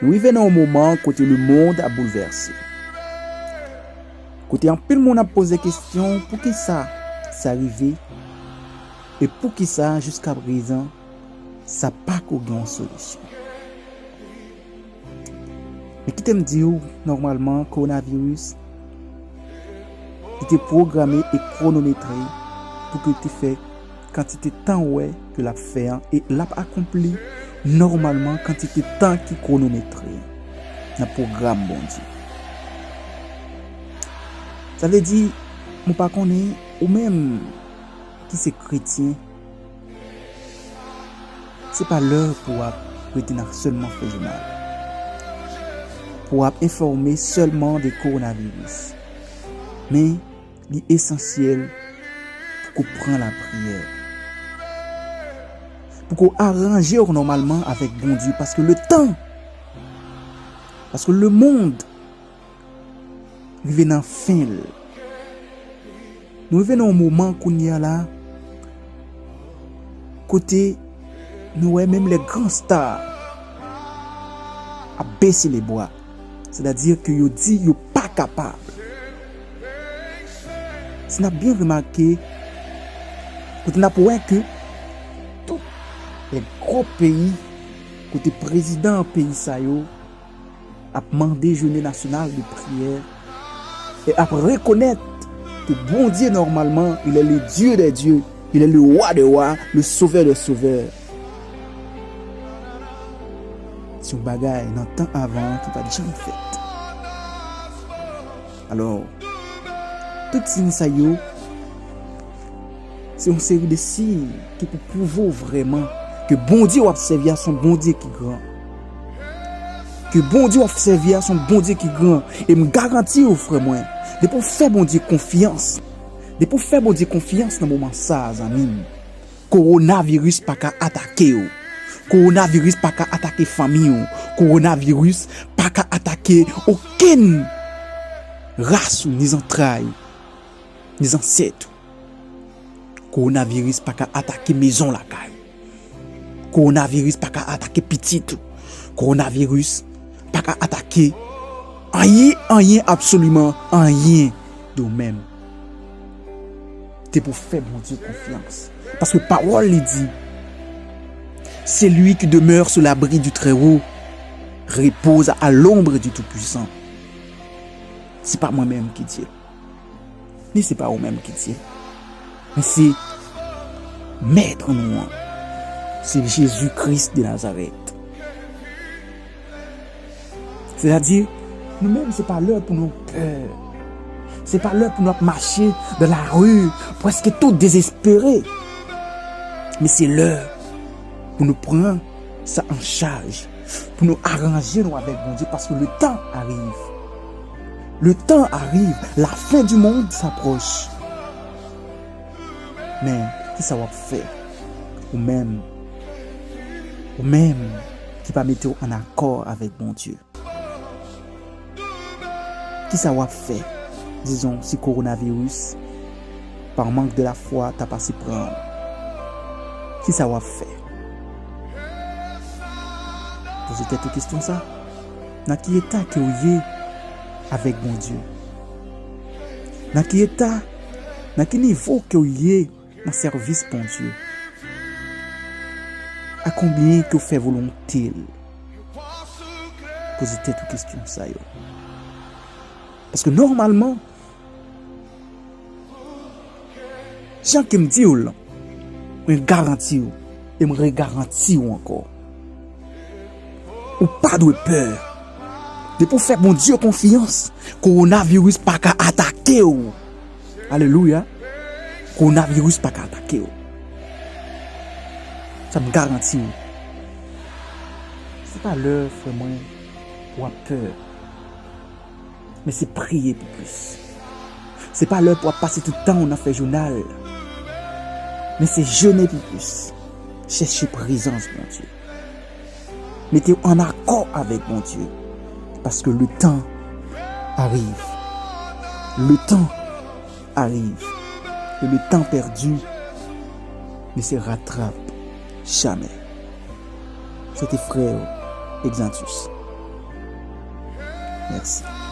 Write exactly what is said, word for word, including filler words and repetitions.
Nou rive nan yon moman kote lemonn ap boulvèse. Kote anpil moun ap poze kesyon, poukisa sa rive? E poukisa jiska prezan sa pako gen yon solisyon? Men kite m di w, nòmalman, kowonaviris, li te pwograme e kwonometre pou ke l te fè kantite tan w wè ke l ap fè an, e l ap akonpli nòmalman kantite tan ki kwonometre nan pwogram Bondye. Sa vle di, mwen pa konnen, ou menm ki se kretyen, se pa lè pou w ap rete nan sèlman fè jounal, pou w ap enfòme sèlman de kowonaviris. Men, li esansyèl pou w pran lapriyè, pou w aranje w nòmalman avèk Bondye, paske letan, paske lemonn rive nan fen l. Nou rive nan yon moman kounye a la, kote nou wè menm lè gran sta ap bese lebra. Sètadi ke yo di yo pa kapab. Si n ap byen remake, kote n ap wè ke tout lè gwo peyi, kote prezidan peyi sa yo ap mande jounen nasyonal de priyè e ap rekonèt ke Bondye, nòmalman, il est le Dieu des dieux, il est le roi des rois, le sauveur des sauveurs. Se yon bagay nan tan avan ki pa t janm fèt. Alò, tout siy sa yo, se yon seri de siy ki pou pwouve w vrèman ke Bondye w ap sèvi a se yon Bondye ki gran. Ke Bondye w ap sèvi a se yon Bondye ki gran. E m garanti w, frè mwen, depi w fè Bondye konfyans, depi w fè Bondye konfyans nan moman sa a, zanmi m, kowonaviris pa ka atake w. Kowonaviris pa ka atake fanmi w. Kowonaviris pa ka atake okenn ras ou, ni zantray ou, ni zansèt ou. Kowonaviris pa ka atake mezon lakay ou. Kowonaviris pa ka atake pitit ou. Kowonaviris pa ka atake anyen, anyen, absoliman anyen de w menm. Te pou fè Bondye konfyans. Paske pawòl li di, celui qui demeure sous l'abri du Très-Haut repose à l'ombre du Tout-Puissant. Se pa mwen menm ki di l. Ni se pa ou menm ki di l. Men se Mèt nou an. Se Jezi Kris de Nazarèt. Sètadi, nou menm, se pa lè pou nou pè. Se pa lè pou nou ap mache dans la rue, prèske tou dezespere. Men se lè pou nou pran sa an chaj, pou nou aranje nou avèk Bondye, paske le temps arrive. Le temps arrive, la fin du monde s'approche. Men, kisa w ap fè? Ou menm, ou menm ki pa mete w an akò avèk Bondye. Kisa w ap fè? Dizon, si kowonaviris, par manque de la foi, ta pase pran w. Kisa w ap fè? Poze tèt ou kesyon sa. Nan ki eta ke w ye avèk Bondye? Nan ki eta, nan ki nivo ke w ye nan sèvis Bondye? A konbyen ke w fè volonte l? Poze tèt ou kesyon sa yo. Paske nòmalman, jan ke m di w lan, mwen garanti w, e m regaranti w ankò. Ou pa dwe pè. Depi w fè Bondye konfyans, kowonaviris pa ka atake w. Alelouya. Kowonaviris pa ka atake w. Sa m garanti w. Se pa lè, frè mwen, w ap pè. Men se priye pou plis. Se pa lè pou w ap pase tout tan w nan fè jounal. Men se jene pou plis. Chèche prezans Bondye. Mete w an akò avèk Bondye. Paske le temps arrive. Le temps arrive. Et le temps perdu ne se rattrape jamais. Se te frè w Exantus. Mèsi.